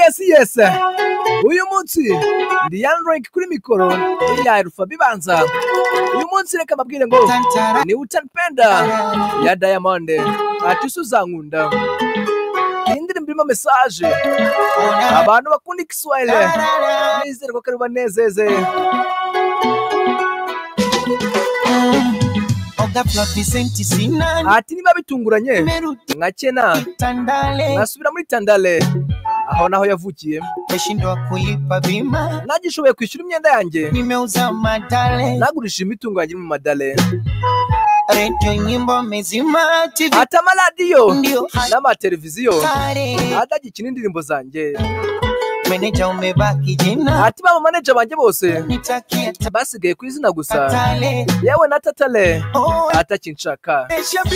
Yes, yes. Uyu munsi ndi Yanrick kuri mikoro ya Alpha Bibanza. Uyu munsi reka mbabwire ngo ni Utanipenda ya Diamond. Ati uzankunda. Iyi ndirimbo irimo message. Abantu bakunda Igiswahili nizere ko kari banezeze. Ati niba bitunguranye nkakena nkasubira muri Tandale aho naho yavukiye, nagishoboye kwishyura imyenda yanjye, nagurisha imitungo yanjye mu madale, ati amaradiyo n'amateleviziyo atagikina indirimbo zanjye. Ati ba manager banjye bose basigaye ku izina gusa, yewe na Tatale atakinshaka.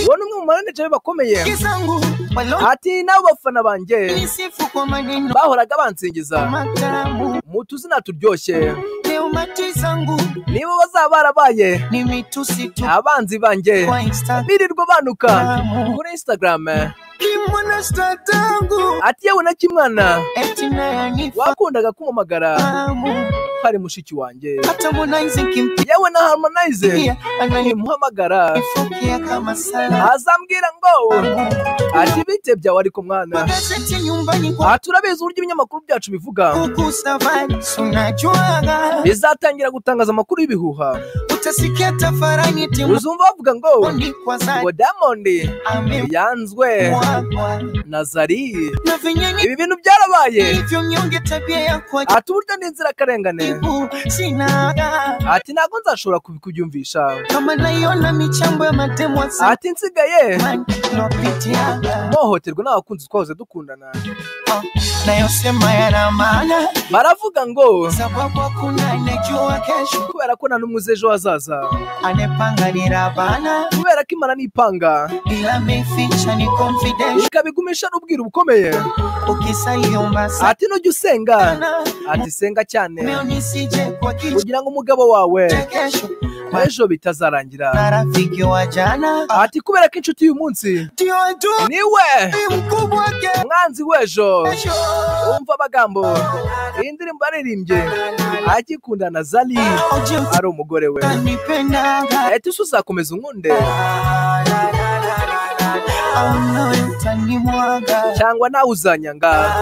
Uwo ni umwe mu manager bakomeye. Ati nabo bafana banjye bahoraga bansingiza mu tuzina turyoshye, nibo bazaba barabaye abanzi banjye birirwa banuka kuri Instagram. Ati yewe na Kimwana wakundaga kumpamagara hari mushiki wanjye, yewe na Harmonize nimuhamagara azambwira ngo ati bite byawe ariko mwana. Ati urabizi uburyo ibinyamakuru byacu bivuga, bizatangira gutangaza amakuru y'ibihuha, uzumva bavuga ngo Diamond yanzwe na Zari. Ibi bintu byarabaye. Ati uburyo ni inzirakarengane. Ati ntabwo nzashobora kubyumvisha. Ati nsigaye mpohoterwa n'abakunzi twahoze dukundana. Baravuga ngo kubera ko nta n'umwe uzi ejo hazaza, kubera ko Imana nipanga ikabigumisha n'ubwiru bukomeye. Ati nujya usenga, ati senga cyane kugira ngo umugabo wawe ejo bitazarangira. Ati kubera ko inshuti y'uyu munsi niwe mwanzi w'ejo. Umva amagambo iyi ndirimbo aririmbye agikundana Zari ari umugore we. Ati uzakomeza unkunde cyangwa nawe uzanyanga.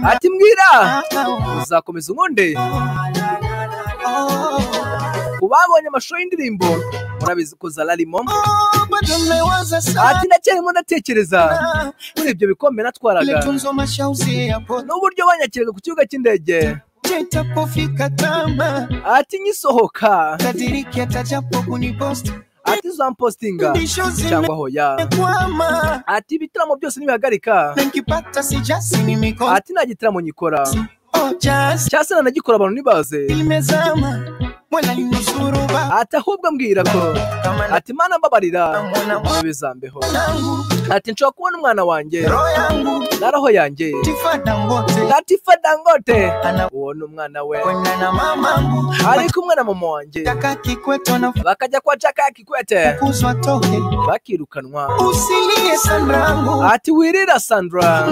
Ati mbwira uzakomeza unkunde. Ku babonye amashusho y'indirimbo murabizi ko Zari arimo. Ati ndacyarimo ndatekereza kuri ibyo bikombe natwaraga n'uburyo banyakiraga ku kibuga cy'indege. Ati nyisohoka, ati uzampostinga cyangwa hoya. Ati ibitaramo byose nibihagarika, ati nta gitaramo nyikora cyangwa se nanagikora abantu ntibaze. Ati ahubwo mbwira ko ati Mana mbabarira bizambeho. Ati nshobora kubona umwana wanjye na roho yanjye Latifa Dangote, uwo ni umwana we ari kumwe na mama wanjye, bakajya kwa Jakaya Kikwete bakirukanwa. Ati wirira Sandra,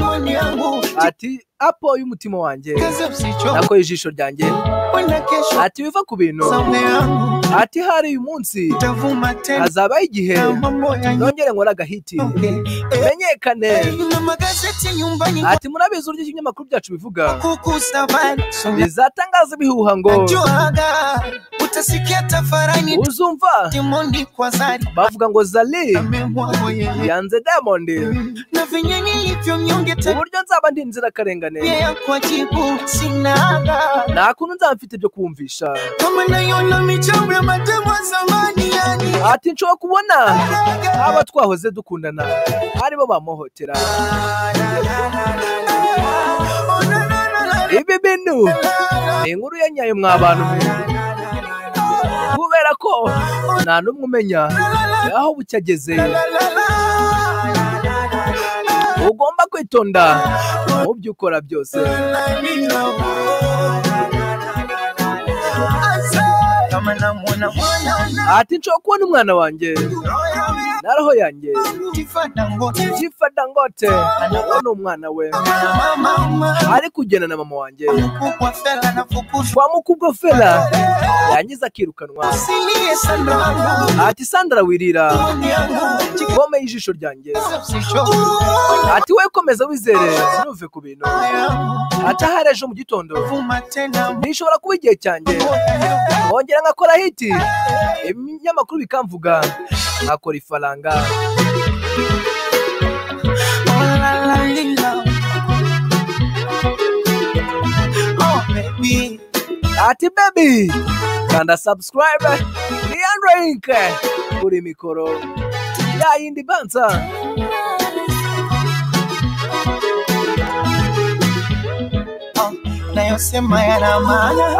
ati apo y'umutima wanjye nako ijisho ryanjye. Ati biva ku bintu. Ati hari uyu munsi hazabaho igihe nongere nkore agahiti menyekane. Ati murabizi uburyo ibinyamakuru byacu bivuga, bizatangaza ibihuha ngo uzumva bavuga ngo Zari yanze Diamond. Uburyo nzaba ndi inzirakarengane nta kuntu nzaba mfite ibyo kumvisha. Ati nshobora kubona aba twahoze dukundana aribo bamuhotera. Ibi bintu ni inkuru ya nyayo mwa bantu mwe, kubera ko nta n'umwe umenya aho bucyageze. Ugomba kwitonda mu byo ukora byose. Ati nshobora kubona umwana wanjye Na roho yanjye. Tifa Dangote, uwo ni umwana we ari kugenda na mama wanjye kwa mukubwa Fela, yangiza akirukanwa. Ati Sandra wirira, pome y'ijisho ryanjye. Ati we komeza wizere, ntuve ku bintu. Ati ahari ejo mu gitondo nishobora kuba igihe cyanjye, nkongera nkakora hit, ibinyamakuru bikamvuga, nkakora ifaranga. Ati baby, kanda subscribe, ni Andrew Ink kuri mikoro ya yindi banza.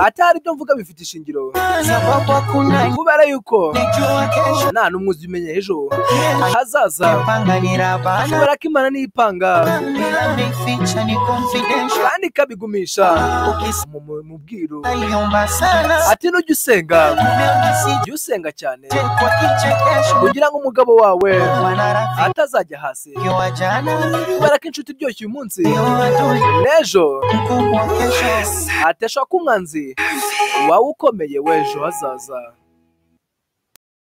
Atari ibyo mvuga bifite ishingiro, kubera yuko nta n'umwe uzimenya ejo hazaza, kubera ko Imana niyipanga kandi ikabigumisha mu bwiru. Ati nujya usenga, jya usenga cyane kugira ngo umugabo wawe atazajya hasi, kubera ko inshuti iryoshye uyu munsi n'ejo atesha ko umwanzi wawe ukomeye w'ejo hazaza.